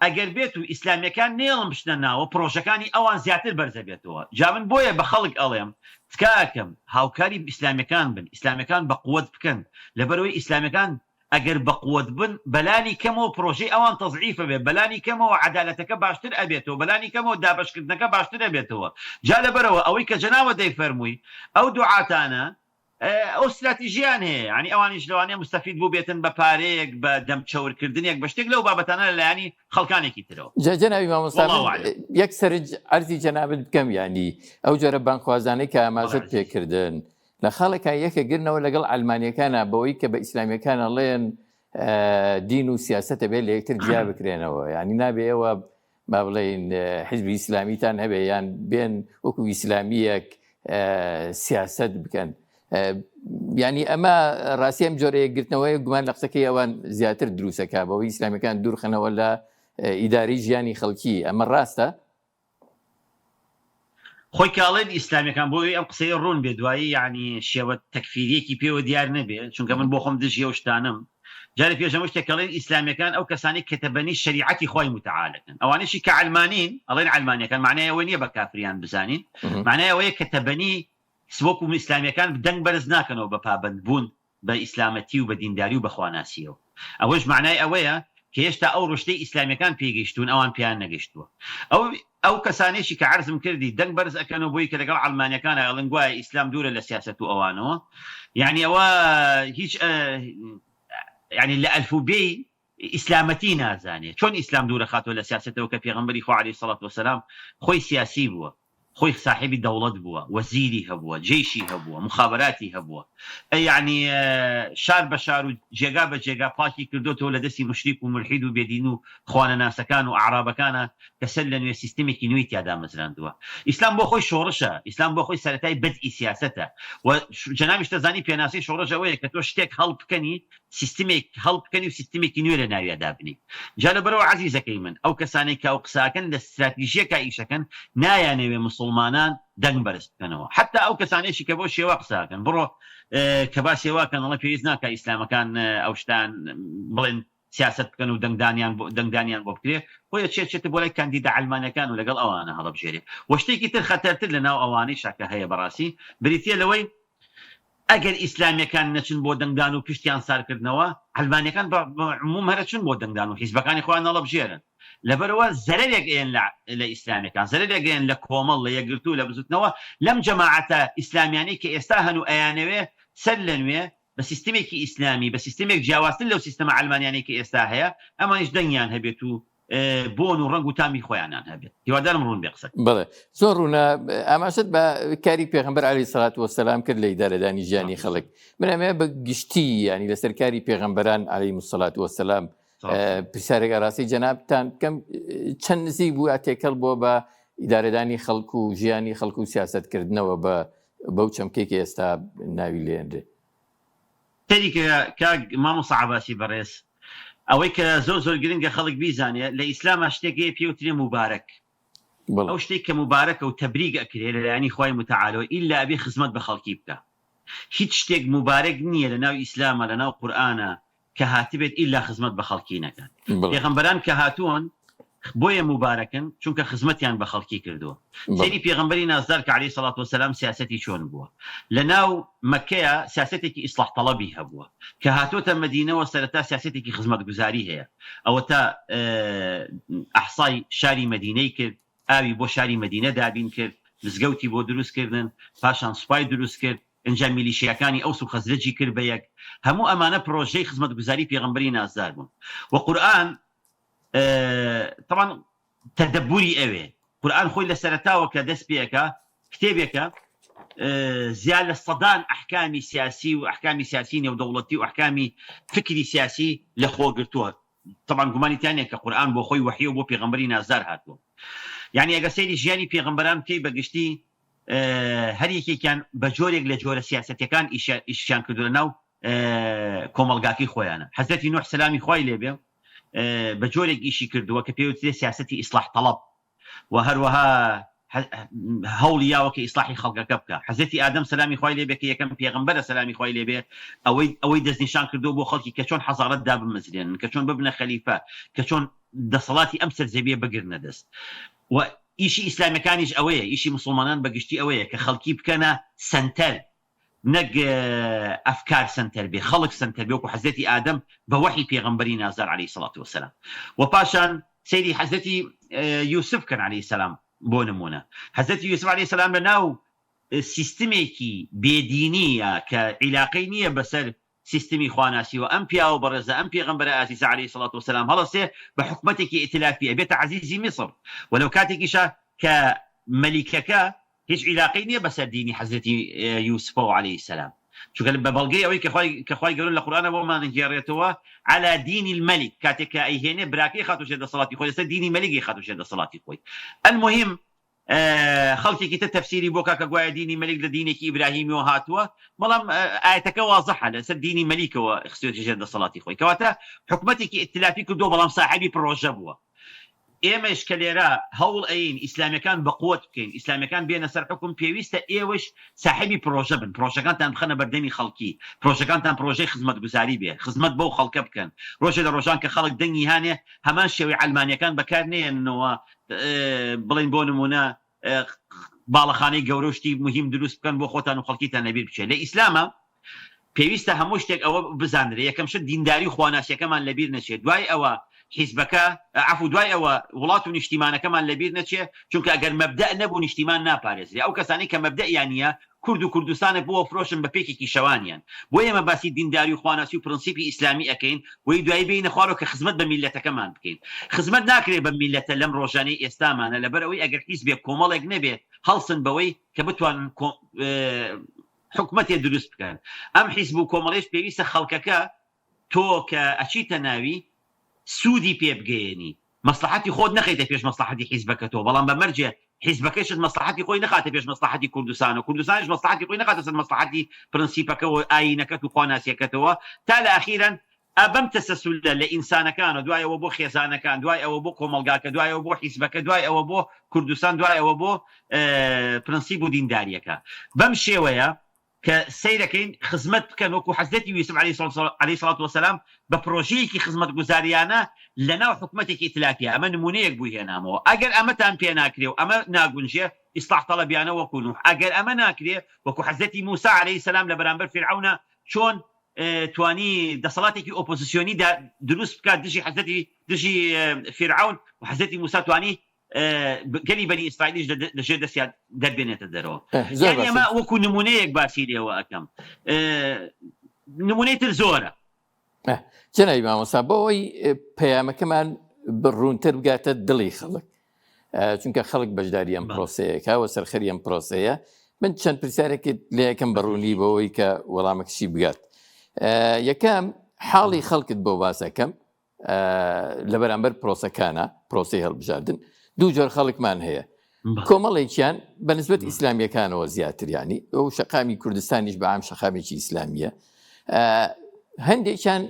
ئەگەر بێت و ئیسلامیەکان نەیەڵن بچنە ناوە پڕۆژەکانی ئەوان زیاتر بەرزەبێتەوە جا من بۆیە بە خەڵک ئەڵێم تکا ئەکەم هاوکاری ئیسلامیەکان بن ئیسلامیەکان بە قوەت بکەن لەبەرئەوەی ئیسلامیەکان ئەگەر بە قوەت بن بەلانی کەمەوە پڕۆژەی ئەوان تەزعیف ئەبێت بەلانی کەمەوە عەدالەتەکە باشتر ئەبێتەوە بەلانی کەمەوە دابەشکردنەکە باشتر ئەبێتەوە جا لەبەرئەوە ئەوەی کە جەنابت دەیفەرمووی ئەو دوعاتانە ئەو ستراتیژیان هەیە یانی ئەوانیش لەوانەیە موستەفید بووبێتن بە پارەیەک بە دەم چەور کردنێک بە شتێک لەو بابەتانە لە لایەنی خەڵکانێکی ترەوە. جا جەنابی مامۆستا واللە من اعلم. یەک سەرنج عەرزی جەنابت بکەم یانی ئەو جۆرە بانگخوازانەی کە بەڵێ ئاماژەت عەزیز. پێکردن لە خاڵێکا یەکەگرنەوە لەگەڵ عەلمانیەکانا بەوەی کە بە ئیسلامیەکان ئەڵێن دین و سیاسەت ئەبێ لە یەکتر جیا بکرێنەوە یانی نابێ ئێوە با بڵێین حیزبی ئیسلامیتان هەبێ یان بێن وەکو ئیسلامیەک سیاست بکەن ینی ئەمە ڕاستی ئەم جۆرە یەکگرتنەوەی گومان لە قسەکەی ئەوان زیاتر دروستەکە بەوەی ئیسلامیەکان دوورخەنەوە لە ئیداری ژیانی خەڵکی ئەمە ڕاستە؟ خۆی کە ئەڵێن ئیسلامیەکان بۆ ئەوەی ئەم قسەیە ڕوون بێ دوایی یانی شێوە تەکفیریەکی پێوە دیار نەبێ چونکە من بۆ خۆم دژی ئەو شتانەم جارێ پێش هەموو شتێک ئەڵێن ئیسلامیەکان ئەو کەسانەی کە تەبەنی شەریعەتی خوای موتەعالەکەن ئەوانەشی کە عەلمانین ئەڵێن عەلمانیەکان معنای ئەوە نییە بە کافریان بزانین معنای ئەوەیە کە تەبەنی وەکو ئیسلامیەکان دەنگ بەرز ناکەنەوە بە پابەند بوون بە ئیسلامەتی و بە دینداری و بە خواناسییەوە. ئەوەش مەعنای ئەوەیە کە هێشتا ئەو ڕوشدەی ئیسلامیەکان پێی گەیشتوون ئەوان پێیان نەگەیشتووە. ئەو ئەو کەسانەیشی کە عەرزم کردی دەنگ بەرز ئەکەنەوە بۆی کە لەگەڵ عەلمانیەکانا ئەڵێن گوایە ئیسلام دوورە لە سیاسەت و ئەوانەوە یانی ئەوە هیچ یانی لە ئەلف و بێی ئیسلامەتی نازانێ. چۆن ئیسلام دوورەخاتەوە لە سیاسەتەوە کە پێغەمبەری خوا عەلەیهی سەڵات وەسەلام خۆی سیاسی بووە. خۆی ساحێبی دەوڵەت بووە، وەزیری هەبووە، جەیشی هەبووە، موخابەراتی هەبووە، یەعنی شار بە شار و جێگا بە جێگا پاکی کردۆتەوە لە دەستی موشریک و مولحید و بێدین و خوانەناسەکان و ئەعرابەکانا کە سەر لە نوێ سیستمێکی نوێی تیا دامەزراندووە. ئیسلام بۆ خۆی شۆڕشە، ئیسلام بۆ خۆی سەرەتای بەدئی سیاسەتە و جەنابیشت دەزانی پێناسەی شۆڕش ئەوەیە کە تۆ شتێک هەڵبکەنی سیستمێک هەڵبکەنی و سیستمێکی نوێ لە ناویا دابنێی. جا لەبەرئەوە عەزیزەکەی من ئەو کەسانەی کە ئەو قسەئەکەن لە ستراتیژیەکا ئیشەکەن نایانەوێ موسوڵمانان دەنگ بەرز بکەنەوە حەتا ئەو کەسانەیشی کە بەو شێوە قسەئەکەن بڕۆ کە باسی ئەوە ئەکەن ئەڵێ پێویست ناکا ئیسلامەکان ئەو شتان بڵێن سیاسەت بکەن و دەنگدانیان بۆ دەنگدانیان بۆ بکرێ بۆیە چێ چێتە بۆ لای کاندیدە عەلمانەکان و لەگەڵ ئەوانە هەڵەبژێرێ وە شتێکی تر خەتەرتر لە ناو ئەوانەیشا کە هەیە بەڕاستی بریتیە لەوەی ئەگەر ئیسلامیەکان نەچن بۆ دەنگدان و پشتیان سارکردنەوە، عەلمانیەکان بە عموم هەر ئەچن بۆ دەنگدان و حیزبەکانی خۆیان هەڵەبژێرن. لەبەرئەوە زەرەرێک ئەیەن لە ئیسلامیەکان، زەرەرێک ئەیەن لە کۆمەڵ، لە یەکگرتوو، لە بزوتنەوە، لەم جەماعەتە ئیسلامیانەی کە ئێستا هەن و ئەیانەوێ سەر لە نوێ بە سیستمێکی ئیسلامی، بە سیستمێک جیاوازتر لەو سیستەمە عەلمانیانەی کە ئێستا هەیە، ئەمانیش دەنگیان هەبێت و. بۆن و ڕەنگ و تامی خۆیانیان هەبێت. هیوادارم ڕوون بێ قسەکەم. بەڵێ زۆر ڕوونە. ئاماژەت بە کاری پێغەمبەر عەلەیهی سەڵات وەسەلام کرد لە ئیدارەدانی ژیانی خەڵک. من ئەمەوێ بە گشتی یانی لەسەر کاری پێغەمبەران عەلەیهم السڵات وەسەلام پرسیارێک ئاراستەی جەنابتان بکەم چەند نزیک بوو تێکەڵ بووە بە ئیدارەدانی خەڵک و ژیانی خەڵک و سیاسەتکردنەوە بە بەو چەمکێک ئێستا ناوی لێنرێ. سەیری کە کاک مامۆستا عەباسی بەڕێز ئەوەی کە زۆر زۆر گرنگە خەڵک بیزانێ لە ئیسلاما شتێک هەیە پێی وترێ موبارەک ئەو شتێک کە موبارەکە و تەبریک ئەکرێ لەلایەنی خوای متعالەوە ئیلا ئەبێ خزمەت بە خەڵکی بکا هیچ شتێک موبارەک نییە لەناو ئیسلاما لەناو قورئانا کە هاتبێت ئیلا خزمەت بە خەڵکی نەکات. پێغەمبەران کە هاتوون بۆیە موبارەکن چونکە خزمەتیان بە خەڵکی کردووە. سەیری پێغەمبەری نازدار کە علیە سڵات وسلام سیاسەتی چۆن بووە. لە ناو مەککەیا سیاسەتێکی ئیسڵاح تەڵەبی هەبووە. کە هاتۆتە مەدینەوە سەرەتا سیاسەتێکی خزمەتگوزاری هەیە. ئەوەتا ئەحسای شاری مەدینەی کرد، ئاوی بۆ شاری مەدینە دابین کرد، مزگەوتی بۆ دروست کردن، پاشان سوپای دروست کرد، ئینجا میلیشیاکانی ئەوس و خەزرەجی کرد بە یەک، هەموو ئەمانە پرۆژەی خزمەتگوزاری پێغەمبەری نازدار بوون و قورئان تەبعەن تەدەبوری ئەوێ، قورئان خۆی لە سەرەتاوە کە دەست پێ ئەکا کتێبێکە زیاد لە سەدان ئەحکامی سیاسی و ئەحکامی سیاسی نێودەوڵەتی و ئەحکامی فکری سیاسی لە خۆ گرتووە، تەبعەن گومانی تیا نیە کە قورئان بۆ خۆی وەحیە و بۆ پێغەمبەری نازدار هاتووە، یانی ئەگەر سەیری ژیانی پێغەمبەران بکەی بە گشتی هەر یەکێکیان بە جۆرێک لە جۆرە سیاسەتەکان ئیشیان کردو لە ناو کۆمەڵگاکەی خۆیانە. حەزرەتی نوح سەلامی خوای لێ بێ بە جۆرێک ئیشی کردووە کە پێوترێ سیاسەتی ئیسلاح تەڵەب و هەروەها هەوڵی یاوە کە ئیسلاحی خەڵکەکە بکا. حەزرەتی ئادەم سەلامی خوای لێ بێ کە یەکەم پێغەمبەرە سەلامی خوای لێ بێ ئەوەی ئەوەی دەستنیشان کردووە بۆ خەڵکی کە چۆن حەزارەت دابمەزرێنن، کە چۆن ببنە خەلیفە، کە چۆن دەسەڵاتی ئەم سەرزەویە بگرنە دەست. و ئیشی ئیسلامیەکانیش ئەوەیە، ئیشی موسڵمانان بە گشتی ئەوەیە کە خەڵکی بکەنە سەنتەر نەک ئەفکار سەنتەر بێ، خەڵک سەنتەر بێ وەکو حەزرەتی ئادەم بە وەحی پێغەمبەری نازدار علیە سڵات وسلام و پاشان سەیری حەزرەتی یوسف بکەن علیە سلام بۆ نمونە حەزرەتی یوسف علیە سلام لە ناو سیستمێکی بێدینی یا کە عیلاقەی نییە بەسەر سیستمی خواناسی و ئەم پیاوە بەڕێزە ئەم پێغەمبەرە ئازیزە علیە سڵات وسلام هەڵەسێ بە حکومەتێکی ئیتلافی ئەبێتە عەزیزی میسر و لەو کاتێکیشا کە مەلیکەکە هیچ عیلاقەی نیە بەسەر دینی حەزرەتی یوسفەوە علیە السلام چونکە بە بەڵگەی ئەوەی کە خوای کە خوای گەورە لە قورئانا بۆمان ئەگێڕێتەوە علی دین الملک کاتێک کە ئەیهێنێ براکەی خاتە ژێر دەسەڵاتی خۆی لەسەر دینی مەلیک ئەیخاتە ژێر دەسەڵاتی خۆی المهم خەڵکێکی تر تەفسیری بۆ کا کە گوایە دینی مەلیک لە دینێکی ئیبراهیمیەوە هاتووە بەڵام ئایەتەکە وازحە لەسەر دینی مەلیکەوە خستوێتە ژێر دەسەڵاتی خۆی کەواتە حکومەتێکی ئیتلافی کردووە بەڵام ساحێبی پڕۆژە بووە ئێمەش کە لێرە هەوڵ ئەیین ئیسلامیەکان بە قوت بکەین، ئیسلامیەکان بێنە سەر حوکم، پێویستە ئێوەش ساحێبی پرۆژە بن، پرۆژەکانتان بخەنە بەردەمی خەڵکی، پرۆژەکانتان پرۆژەی خزمەتگوزاری بێ، خزمەت بەو خەڵکە بکەن، رۆژێ لە رۆژان کە خەڵک دەنگی هانێ هەمان شێوەی عەلمانیەکان بەکار نەیەننەوە، بڵێن بۆ نمونە باڵەخانەی گەورە و شتی موهیم دروست بکەن بۆ خۆتان و خەڵکیتان لەبیر بچێت لە ئیسلامە پێویستە هەموو شتێک ئەوە بزانرێ یەکەم شت دینداری و خواناسیەکەمان لەبیر نەچێت دوای ئەوە حیزبەکە عەفو دوای ئەوە وڵات و نیشتیمانەکەمان لەبیر نەچێ چونکە ئەگەر مەبدەء نەبوو نیشتیمان ناپارێزرێ ئەو کەسانەی کە مەبدەئیان نییە کورد و کوردستانت بۆ فرۆشن بە پێکێکی شەوانیان بۆ ئێمە باسی دینداری و خواناسی و پرنسیپی ئیسلامی ئەکەین وەی دوایی بێینە خوارەوە کە خزمەت بە میللەتەکەمان بکەین خزمەت ناکرێ بەم میللەتە لەم ڕۆژانەی ئێستامانە لەبەر ئەوەی ئەگەر حیزبێک کۆمەڵێک نەبێ هەڵسن بەوەی کە بتوانن حکومەتێ دروست بکەن ئەم حیزب و کۆمەڵێش پێویستە خەڵکەکە تۆ کە ئەچیتە ناوی سوودی پێ بگەیەنی مەسڵەحەتی خۆت نەخەیتە پێش مەسڵەحەتی حیزبەکەتەوە بەڵام بە مەرجێ حیزبەکەشت مەسڵەحەتی خۆی نەخاتە پێش مەسڵەحەتی کوردستان و کوردستانیش مەسڵەحەتی خۆی نەخاتە سەر مەسڵەحەتی پرنسیپەکەوە و ئایینەکەت و خواناسیەکەتەوە تا لە ئەخیرەن ئە بەم تەسەسولە لە ئینسانەکانە دوای ئەوە بۆ خێزانەکان دوای ئەوە بۆ کۆمەڵگاکە دوای ئەوە بۆ حیزبەکە دوای ئەوە بۆ کوردستان دوای ئەوە بۆ پرنسیپ و دینداریەکە بەم شێوەیە کە سەیرەکەین خزمەت بکەن وەکو حەزرەتی یوسف علیە سڵات وسلام بە پرۆژەیەکی خزمەتگوزاریانە لەناو حکومەتێکی ئیتلافیە ئەمە نمونەیەک بوو هێنامەوە ئەگەر ئەمەتان پێ ناکرێ و ئەمە ناگونجێ ئیسلاح تەڵەبیانە وەکو نوح ئەگەر ئەمە ناکرێ وەکو حەزرەتی موسا علیە سلام لە بەرامبەر فیرعەونە چۆن توانی دەسەڵاتێکی ئۆپۆزیسیۆنی دروست بکات دژی حەزرەتی دژی فیرعەون و حەزرەتی موسا توانی گەلی بەنی ئیسرائیلیش لە ژێر دەستیان دەربێنێتە دەرەوە. زۆر یانی باشە. ئەمە وەکو نمونەیەک باسی لێوە ئەکەم. نمونەی تر زۆرە. جەنابی مامۆستا بۆ ئەوەی پەیامەکەمان ڕوونتر بگاتە دڵی خەڵک چونکە خەڵک بەشداری ئەم پرۆسەیەکە و سەرخەری ئەم پرۆسەیە من چەند پرسیارێکت لە یەکەم بەڕوونی بەوەی کە وەڵامەکەشی بگات یەکەم حاڵی خەڵکت بۆ باسەکەم لە بەرامبەر پرۆسەکانە پرۆسی هەڵبژاردن دوو جۆر خەڵکمان هەیە کۆمەڵێکیان بە نسبەت ئیسلامیەکانەوە زیاتر ینی ئەو شەقامی کوردستانیش بە عام شەقامێکی ئیسلامیە هەندێکیان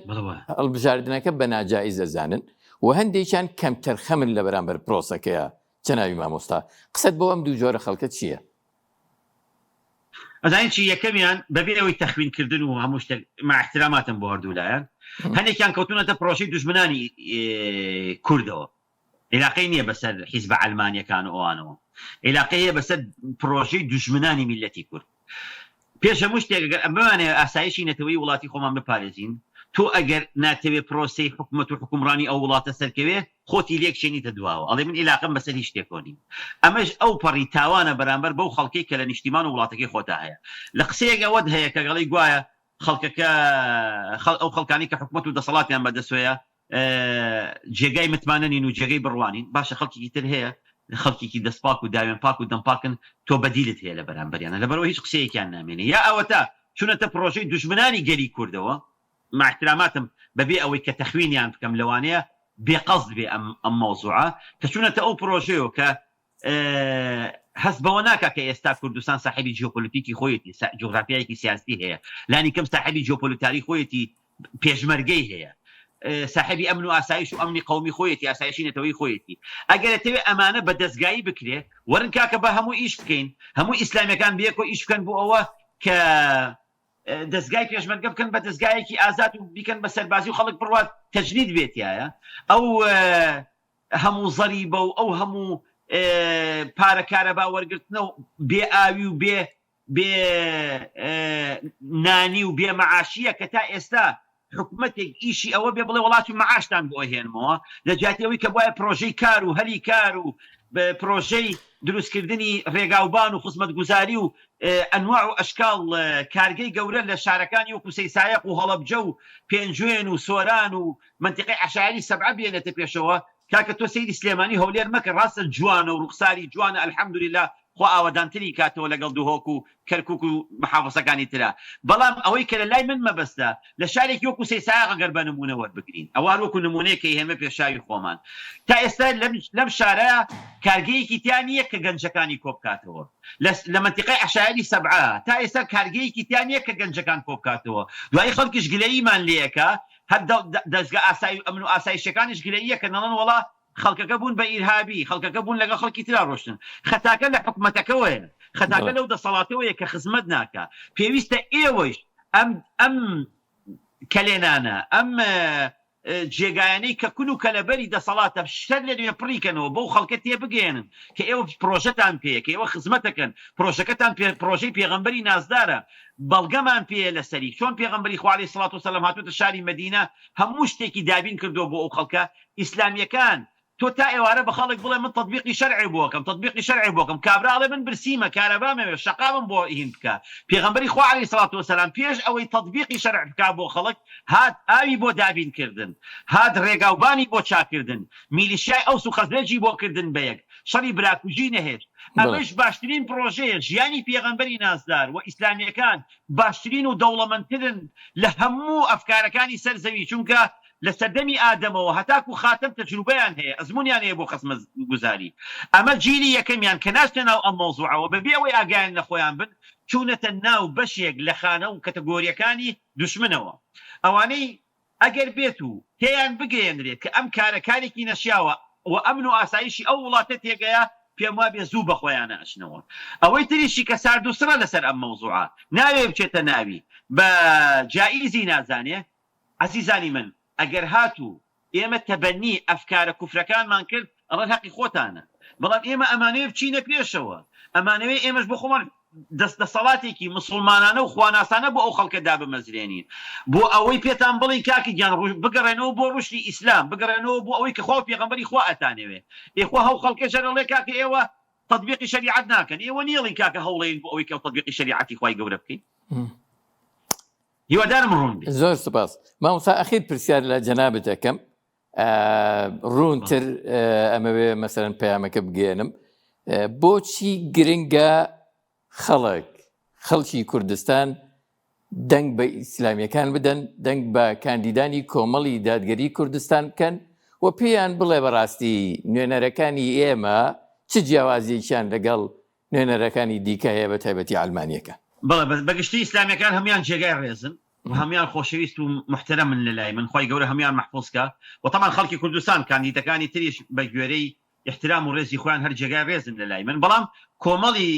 هەڵبژاردنەکە بە ناجایز دەزانن و هەندێکیان کەمتەرخەمن لە بەرامبەر پرۆسەکەیە جەنابی مامۆستا قسەت بۆ ئەم دوو جۆرە خەڵکە چییە؟ ئەزانی چی یەکەمیان بەبێ ئەوەی تەخوین کردن و هەموو شتێک مع احتراماتم بۆ هەردوو لایەن هەندێکیان کەوتونەتە پرۆژەی دوژمنانی کوردەوە عیلاقەی نییە بەسەر حیزبە عەلمانیەکان و ئەوانەوە عیلاقەی هەیە بەسەر پرۆژەی دوژمنانی میللەتی کورد پێش هەموو شتێک ئەگەر بمانەوێ ئاسایشی نەتەوەیی وڵاتی خۆمان بپارێزین، تۆ ئەگەر ناتەوێ پرۆسەی حکومەت و حوکمڕانی ئەو وڵاتە سەرکەوێ، خۆتی لێ کشێنیتە دواوە، ئەڵێ من ئیلاقەم بەسەر هیچ شتێکەوە نیم. ئەمەش ئەوپەڕی تاوانە بەرامبەر بەو خەڵکەی کە لە نیشتیمان و وڵاتەکەی خۆتا هەیە. لە قسەیەک ئەوەت هەیە کە ئەڵێی گوایە خەڵکەکە ئەو خەڵکانەی کە حکومەت و دەسەڵاتیان بەدەستەوەیە جێگای متمانە نین و جێگەی بڕوا نین، باشە خەڵکێکی تر هەیە خەڵکێکی دەست پاک و داوێن پاک و دەم پاکن تۆ بەدیلت هەیە لە بەرامبەریانە لەبەرئەوە هیچ قسەیەکیان نامێنێ یا ئەوەتا چونەتە پڕۆژەی دوژمنانی گەلی کوردەوە مع احتراماتم بەبێ ئەوەی کە تەخوینیان بکەم لەوانەیە بێ قەسد بێ ئەم ئەم مەوزوعە کە چونەتە ئەو پڕۆژەیەوە کە هەست بەوە ناکا کە ئێستا کوردستان ساحێبی جیۆپۆلیتیکی خۆیەتی، جوغرافیایەکی سیاسی هەیە، لانی کەم ساحێبی جیۆپۆلیتاری خۆیەتی، پێشمەرگەی هەیە، ساحێبی ئەمن و ئاسایش و ئەمنی قەومی خۆیەتی، ئاسایشی نەتەوەیی خۆیەتی. ئەگەر ئەتەوێ ئەمانە بە دەزگایی بکرێ، وەرن کاکە با هەموو ئیش بکەین، هەموو ئیسلامیەکان بەیەکەوە ئیش بکەن بۆ ئەوە کە دەزگای پێشمەرگە بکەن بە دەزگایەکی ئازاد و بیکەن بە سەربازی و خەڵک بڕوات تەجنید بێ تیایا. ئەو هەموو زەریبە و ئەو هەموو پارە کارەبا وەرگرتنە و بێ ئاوی و بێ بێ نانی و بێ مەعاشیە کە تا ئێستا حکومەتێک ئیشی ئەوە بێ بڵێ وەڵا چون مەعاشتان بۆ ئەهێنمەوە لە جیاتی ئەوەی کە بوایە پرۆژەی کار و هەلی کار و پرۆژەی دروستکردنی ڕێگاوبان و خزمەتگوزاری و ئەنواع و ئەشکاڵ کارگەی گەورە لە شارەکانی وەکو سەیسایەق و هەڵەبجە و پێنجوێن و سۆران و مەنتیقەی عەشایەری سەبعە بێنێتە پێشەوە کاکە تۆ سەیری سلێمانی هەولێر مەکە ڕاستە جوانە و ڕوخساری جوانە الحمدللە خوا ئاوەدانتری کاتەوە لەگەڵ دهۆک و کەرکوک و محافزەکانی ترا بەڵام ئەوەی کە لەلای من مەبەستە لە شارێکی وەکو سەیسایەق گەر بە نمونە وەربگرین ئەوە هەر وەکو نمونەیەک کە ئەیهێنمە پێشاوی خۆمان تا ئێستا لەم شارە کارگەیەکی تیا نییە کە گەنجەکانی کۆبکاتەوە لە لە مەنتیقەی عەشایەری سەبعە تا ئێستا کارگەیەکی تیا نییە کە گەنجەکان کۆبکاتەوە دوایی خەڵکیش گلەییمان لێیەکا هەر دەزگا ئاسایی ئەمن و ئاسایشیەکانیش گلەییەکەن ئەڵێن وەڵا خەڵکەکە بوون بە ئیرهابی خەڵکەکە بوون لەگەڵ خەڵکی ترا ڕۆشتن خەتاکە لە حکومەتەکەوەیە خەتاکە لەو دەسەڵاتەوەیە کە خزمەت ناکا پێویستە ئێوەیش ئەم ئەم کەلێنانە ئەم جێگایانەی کە کون و کەلەبەری دەسەڵاتە سەر لە نوێ پڕی کەنەوە بەو خەڵکە تێبگەیەنن کە ئێوە پرۆژەتان پێیە کە ئێوە خزمەتەکەن پرۆژەکەتان پێ پرۆژەی پێغەمبەری نازدارە بەڵگەمان پێیە لەسەری چۆن پێغەمبەری خوا علیە سڵات وسلام هاتووەتە شاری مەدینە هەموو شتێکی دابین کردووە بۆ ئەو خەڵکە ئیسلامیەکان تۆ تا ئێوارە بە خەڵک بڵێ من تەتبیقی شەرعێ بۆ ئەکەم تەتبیقی شەرعێ بۆ ئەکەم کابرا ئەڵێ من برسیمە کارەبامەوێ شەقامم بۆ هین بکە پێغەمبەری خوا علیە سڵات وسلام پێش ئەوەی تەتبیقی شەرع بکا بۆ خەڵک هات ئاوی بۆ دابین کردن هات ڕێگاوبانی بۆ چاکردن میلیشیای ئەوس و خەزرەجی بۆ کردن بە یەک شەڕی براکوژی نەهێشت ئەمەش باشترین پڕۆژەیە ژیانی پێغەمبەری نازدار و ئیسلامیەکان باشترین و دەوڵەمەندترن لە هەموو ئەفکارەکانی سەر زەوی چونکە لە سەردەمی ئادەمەوە هەتاکو خاتەم تەجروبەیان هەیە ئەزمونیان هەیە بۆ خزمەتگوزاری ئەمە جیلی یەکەمیان کە ناچنە ناو ئەم مەوزوعەوە بەبێ ئەوەی ئاگایان لە خۆیان بن چونەتە ناو بەشێک لە خانە و کەتەگۆریەکانی دوشمنەوە ئەوانەی ئەگەر بێت و تێیان بگەیەنرێت کە ئەم کارە کارێکی نەشیاوە و ئەمن و ئاسایشی ئەو وڵاتە تێگەیە، پێم وابێ زوو بە خۆیانا ئەچنەوە. ئەوەی تریشی کە سارد و سڕە لەسەر ئەم مەوزوعە، ناوێ بچێتە ناوی، بە جائیزی نازانێ. عەزیزانی من، ئەگەر هاتوو ئێمە تەبەنی ئەفکارە کوفرەکانمان کرد، ئەڵێن هەقی خۆتانە. بەڵام ئێمە ئەمانەوێ بچینە پێشەوە. ئەمانەوێ ئێمەش بۆ خۆمان دەست دەسەڵاتێکی مسوڵمانانە و خواناسانە بۆ ئەو خەڵکە دابمەزرێنین. بۆ ئەوەی پێتان بڵێین کاکە گیان بگەڕێنەوە بۆ ڕوشدی ئیسلام، بگەڕێنەوە بۆ ئەوەی کە خوا و پێغەمبەری خوا ئەتانەوێ. ئێ خۆ هەو خەڵکەش هەر ئەڵێ کاکە ئێوە تەتبیقی شەریعەت ناکەن. ئێوە نیەڵین کاکە هەوڵەین بۆ ئەوەی کە تەتبیقی شەریعەتی خوای گەورە بکەین. هیوادارم ڕوون بێ. زۆر سوپاس مامۆستا ئەخیر پرسیار لە جەنابت ئەکەم. ڕوونتر ئەمەوێ مەسەرەن پەیامەکە بگەێنم بۆچی گرنگە خەڵک خەڵکی کوردستان دەنگ بە ئیسلامیەکان بدەن دەنگ بە کاندیدانی کۆمەڵی دادگەری کوردستان بکەن و پێیان بڵێ بەڕاستی نوێنەرەکانی ئێمە چ جیاوازیەکیان لەگەڵ نوێنەرەکانی دیکە هەیە بە تایبەتی عەلمانیەکان. بەڵێ بەس بەگشتی ئیسلامیەکان هەموویان جێگای ڕێزن و هەموویان خۆشەویست و موحتەرەمن لەلای من خوای گەورە هەموویان مەحفوز کا و تەبعەن خەڵکی کوردستان کاندیدەکانی تریش بە گوێرەی ئیحترام و ڕێزی خۆیان هەر جێگای ڕێزن لەلای من بەڵام کۆمەڵی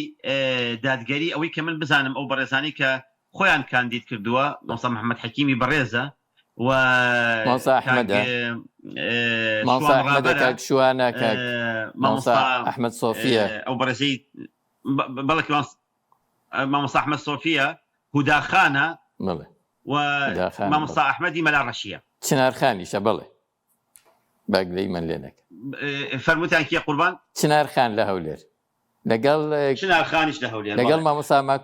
دادگەری ئەوەی کە من بزانم ئەو بەڕێزانەی کە خۆیان کاندید کردووە مامۆستا محمد حەکیمی بەڕێزە و مامۆستا ئەحمەدە مامۆستا ئەحمەدە کاک شوانە کاک مامۆستا ئەحمەد سۆفیە ئەو بەڕێزەی بەڵێ مامۆستا ئەحمەد سۆفیە هوداخانە بەڵێ و مامۆستا ئەحمەدی مەلا ڕەشیە چنارخانیشە بەڵێ با گلەیی من لێ نەکەن. فەرمووتان کێ قوربان؟ چنار خان لە هەولێر لەگەڵ چنار خانیش لە هەولێر لەگەڵ مامۆستا ماک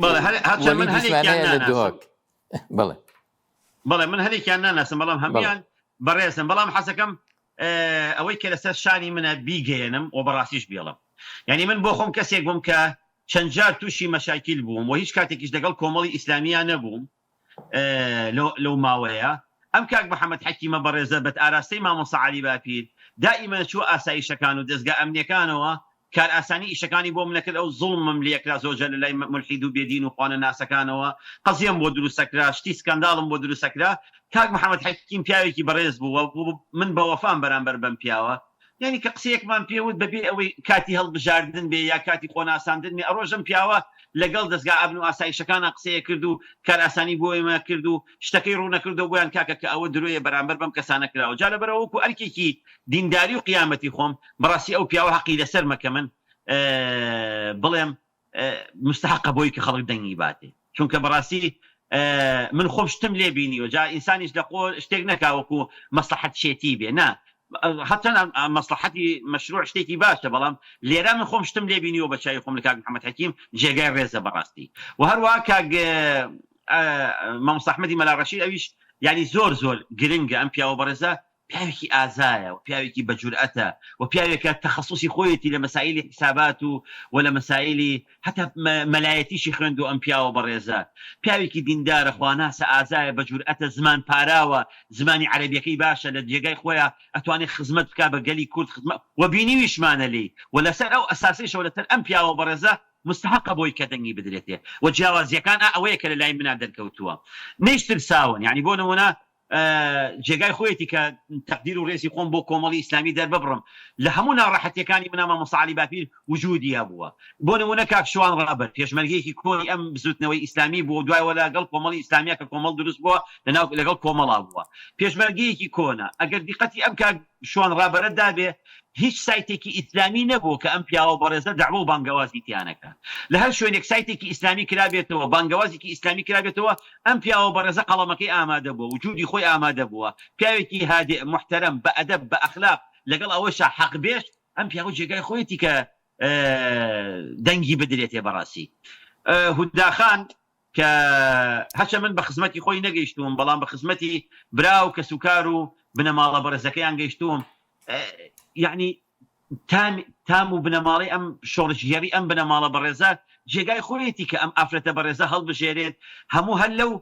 بەڵێ هەر هەرچەند من هەنێکیان لە دهۆک بەڵێ بەڵێ من هەنێکیان ناناسم بەڵام هەموویان بەڕێزن بەڵام حەزەکەم ئەوەی کە لەسەر شانی منە بیگەیەنم و بەڕاستیش بێڵم یعنی من بۆ خۆم کەسێک بووم کە چەند جار تووشی مەشاکیل بووم و هیچ کاتێکیش لەگەڵ کۆمەڵی ئیسلامیان نەبووم لەو ماوەیە ئەم کاک محەمەد حەکیمە بەڕێزە بە ئاراستەی مامۆستا عەلی باپیر دائیمەن چووە ئاسایشەکان و دەزگا ئەمنیەکانەوە کارئاسانی ئیشەکانی بۆ منەکرد ئەو زوڵمم لێکرا زۆرجار لەلای مولحید و بێدین و خوانەناسەکانەوە قەزیەم بۆ دروستەکرا شتی سکانداڵم بۆ دروستەکرا کاک محەمەد حەکیم پیاوێکی بەڕێز بوو و من بەوەفام بەرامبەر بەم پیاوە یانی کە قسەیەکمان پێ وت بەبێ ئەوەی کاتی هەڵبژاردن بێ یا کاتی خۆناساندن بێ ئەڕۆژ ئەم پیاوە لەگەڵ دەزگا ئەمن و ئاسایشەکانا قسەیە کرد و کارئاسانی بۆ ئێمە کرد و شتەکەی ڕوونەکردەوە بۆیان کاکە کە ئەوە درۆیە بەرامبەر بەم کەسانە کراوە جا لەبەرئەوە وەکو ئەرکێکی دینداری و قیامەتی خۆم بەڕاستی ئەو پیاوە هەقی لەسەرمە کە من بڵێم مستحقە بۆی کە خەڵک دەنگی باتێ چونکە بەڕاستی من خۆم شتم لێ بینیوە جا ئینسانیش لە قۆ شتێک نەکا وەکو مەسلحەت شێتی بێ نا هەرچەند مەسلحەتی مەشروع شتێکی باشە بەڵام لێرە من خۆم شتم لێ بینیوە بە چاوی خۆم لە کاک محەممەد حەکیم جێگای ڕێزە بەڕاستی و هەروەها کاک مامۆستا ئەحمەدی مەلا ڕەشید ئەویش یعنی زۆر زۆر گرنگە ئەم پیاوە بەڕێزە پیاوێکی ئازایە و پیاوێکی بە جورئەتە و پیاوێکە تەخەسوسی خۆیەتی لە مەسائیلی حیسابات و و لە مەسائیلی هەتا مەلایەتیشی خوێندووە ئەم پیاوە بەڕێزە پیاوێکی دیندارە خواناسە ئازایە بە جورئەتە زمان پاراوە زمانی عەرەبیەکەی باشە لە جێگای خۆیا ئەتوانێ خزمەت بکا بە گەلی کورد خزمەت و بینیویشمانە لێی و لەسەر ئەو ئەساسەیشەوە لەسەر ئەم پیاوە بەڕێزە مستحەقە بۆی کە دەنگی بدرێتێ و جیاوازیەکان ئا ئەوەیە کە لە لای منا دەرکەوتووە نەیشترساون یانی بۆ نموونە جێگای خۆیەتی کە تەقدیر و ڕێزی خۆم بۆ کۆمەڵی ئیسلامی دەرببڕم لە هەموو ناڕەحەتیەکانی منا مامۆستا عەلی باپیر وجودی هەبووە بۆ نمونە کاک شوان ڕابەر پێشمەرگەیەکی کۆنی ئەم بزوتنەوەی ئیسلامی بووە دوای وە لەگەڵ کۆمەڵی ئیسلامیە کە کۆمەڵ دروست بووە لەناو لەگەڵ کۆمەڵا بووە پێشمەرگەیەکی کۆنە ئەگەر دیقەتی ئەم کاک شوان ڕابەرە دابێ هیچ سایتێکی ئیسلامی نەبووە کە ئەم پیاوە بەڕێزە دەعوە و بانگەوازی تیا نەکا. لە هەر شوێنێک سایتێکی ئیسلامی کرابێتەوە، بانگەوازێکی ئیسلامی کرابێتەوە، ئەم پیاوە بەڕێزە قەڵەمەکەی ئامادە بووە، وجودی خۆی ئامادە بووە. پیاوێکی هادئ، موحتەرەم، بە ئەدەب، بە ئەخلاق، لەگەڵ ئەوەشا حەقبێژ، ئەم پیاوە جێگای خۆیەتی کە دەنگی بدرێتێ بەڕاستی. هودا خان کە هەرچەند من بە خزمەتی خۆی نەگەیشتووم، بەڵام بە خزمەتی برا و کەسوکار و بنەماڵە بەڕێزەکەیان گەیشتووم، یەعنی تام تام و بنەماڵەی ئەم شۆڕشگێڕی ئەم بنەماڵە بەڕێزە جێگای خۆیەتی کە ئەم ئافرەتە بەڕێزە هەڵبژێرێت، هەموو هەر لەو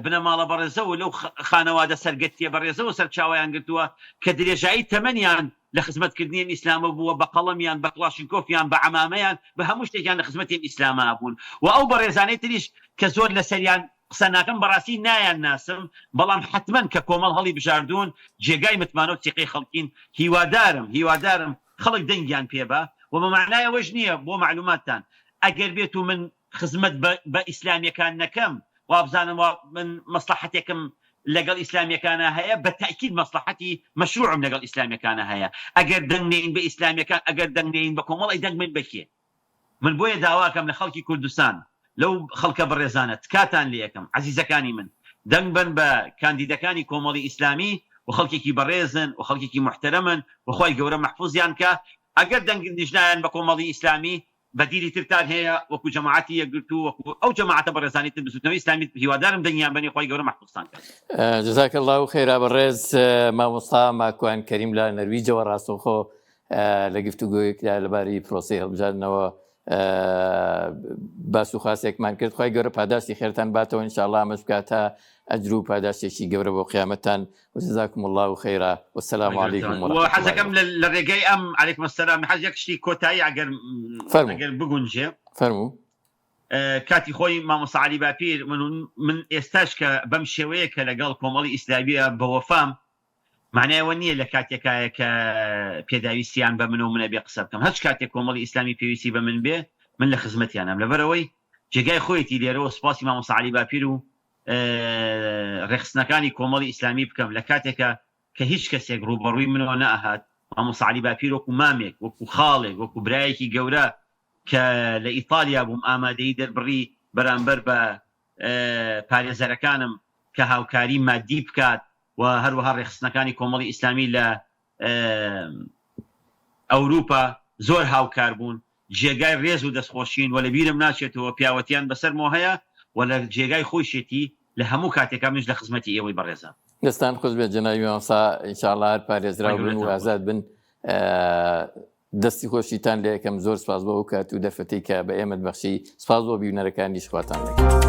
بنەماڵە بەڕێزەوە لەو خانەوادە سەرگەتیە بەڕێزەوە سەرچاوەیان گرتووە کە درێژایی تەمەنیان لە خزمەتکردنی ئەم ئیسلامە بووە بە قەڵەمیان بە کڵاشینکۆفیان بە عەمامەیان بە هەموو شتێکیان لە خزمەتی ئەم ئیسلامە بوون و ئەو بەڕێزانەی تریش کە زۆر لەسەریان قسە ناکەم بەڕاستی نایان ناسم بەڵام حەتمەن کە کۆمەڵ هەڵی بژاردوون جێگای متمانە و سیقەی خەڵکین هیوادارم هیوادارم خەڵک دەنگیان پێ با و بە مەعنای ئەوەش نییە بۆ مەعلوماتتان ئەگەر بێت و من خزمەت بە بە ئیسلامیەکان نەکەم وابزانم وا من مەسڵەحەتێکم لەگەڵ ئیسلامیەکانا هەیە بە تەئکید مەسڵەحەتی مەشروعم لەگەڵ ئیسلامیەکانا هەیە ئەگەر دەنگ نەین بە ئیسلامیەکان ئەگەر دەنگ نەین بە کۆمەڵ ئەی دەنگ بەین بە کێ من بۆیە داواکەم لە خەڵکی کوردستان لەو خەڵکە بەڕێزانە تکاتان لێ ئەکەم عەزیزەکانی من دەنگ بەن بە کاندیدەکانی کۆمەڵی ئیسلامی و خەڵکێکی بەڕێزن و خەڵکێکی موحتەرەمن و خوای گەورە مەحفوزیان کا ئەگەر دەنگ نیش نایەن بە کۆمەڵی ئیسلامی. بەدیلی ترتان هەیە وەکو جەماعەتی یەکگرتوو وەکو ئەو جەماعەتە بەڕێزانی تر بزوتنەوەی ئیسلامی هیوادارم دەنگیان بەنێ خوای گەورە مەحفوزتان کات. جزاک اللە خیرا بەڕێز مامۆستا ماکوان کەریم لە نەرویجەوە ڕاستەوخۆ لە گفتوگۆیەکدا لەبارەی پرۆسەی هەڵبژاردنەوە باس و خاسێکمان کرد خی گەورە پاداشتی خێرتان باتەوە انشاءاللە ئەمەش بکاتە ئەجر و پاداشتێکی گەورە بۆ قیامەتتان وجزاکم الله خیرا والسلام علیکم ورحمة الله حەزەکەم لە ڕێگەی ئەم علیکم السلام حەز یەک شتی کۆتایی ئەگەر فەرموو بگونجێ فەرموو کاتی خۆی مامۆستا عەلی باپیر من من ئێستاش کە بەم شێوەیە کە لەگەڵ کۆمەڵی ئیسلامیە بەوەفام معنای ئەوە نییە لە کاتێکایە کە پێداویستیان بە من و منە بێ قسە بکەم هەچ کاتێک کۆمەڵی ئیسلامی پێویستی بە من بێ من لە خزمەتیانم لەبەرئەوەی جێگای خۆیەتی لێرەوە سوپاسی مامۆستا عەلی باپیر و ڕێکخستنەکانی کۆمەڵی ئیسلامی بکەم لە کاتێکا کە هیچ کەسێک ڕووبەڕووی منەوە نەئەهات مامۆستا عەلی باپیر وەکو مامێک وەکو خاڵێک وەکو برایەکی گەورە کە لە ئیتالیا بووم ئامادەیی دەربڕی بەرامبەر بە پارێزەرەکانم کە هاوکاری مادی بکات و هەروەها ڕێکخستنەکانی کۆمەڵی ئیسلامی لە ئەوروپا زۆر هاوکار بوون، جێگای ڕێز و دەستخۆشین و لە بیرم ناچێتەوە پیاوەتیان بەسەرمەوە هەیە و لە جێگای خۆیشێتی لە هەموو کاتێکا منیش لە خزمەتی ئێوەی بەڕێزام. دەستان خۆش بێت جەنابی مامۆستا ان شاء اللە هەر پارێزراو بن و ئازاد بن دەستی خۆشیتان لێ یەکەم زۆر سپاس بۆ ئەو کات و دەرفەتەی کە بە ئێمەت بەخشی سپاس بۆ بینەرەکانیش خواتان لەگەڵ.